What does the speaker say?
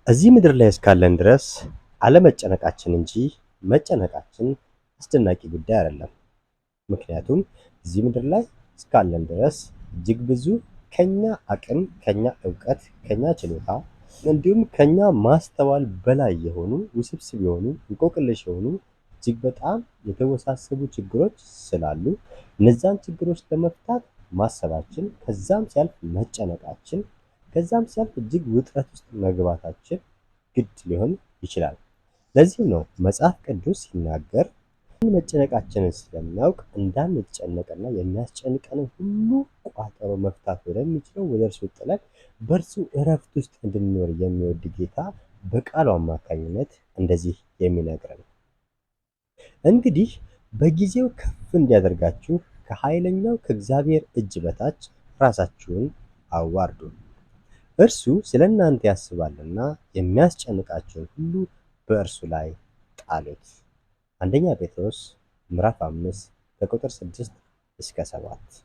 እዚህ ምድር ላይ እስካለን ድረስ አለመጨነቃችን እንጂ መጨነቃችን አስደናቂ ጉዳይ አይደለም። ምክንያቱም እዚህ ምድር ላይ እስካለን ድረስ እጅግ ብዙ ከኛ አቅም፣ ከኛ እውቀት፣ ከኛ ችሎታ እንዲሁም ከኛ ማስተዋል በላይ የሆኑ ውስብስብ የሆኑ እንቆቅልሽ የሆኑ እጅግ በጣም የተወሳሰቡ ችግሮች ስላሉ እነዛን ችግሮች ለመፍታት ማሰባችን፣ ከዛም ሲያልፍ መጨነቃችን፣ ከዛም ሲያልፍ እጅግ ውጥረት ውስጥ መግባታችን ግድ ሊሆን ይችላል። ለዚህም ነው መጽሐፍ ቅዱስ ሲናገር መጨነቃችንን ስለሚያውቅ እንዳንጨነቅና የሚያስጨንቀንን ሁሉ ቋጠሮ መፍታት ወደሚችለው ወደ እርሱ ጥለን በእርሱ እረፍት ውስጥ እንድንኖር የሚወድ ጌታ በቃሉ አማካኝነት እንደዚህ የሚነግረን። እንግዲህ በጊዜው ከፍ እንዲያደርጋችሁ ከኃይለኛው ከእግዚአብሔር እጅ በታች ራሳችሁን አዋርዱ። እርሱ ስለ እናንተ ያስባልና የሚያስጨንቃችሁን ሁሉ በእርሱ ላይ ጣሉት። አንደኛ ጴጥሮስ ምዕራፍ 5 ከቁጥር 6 እስከ 7።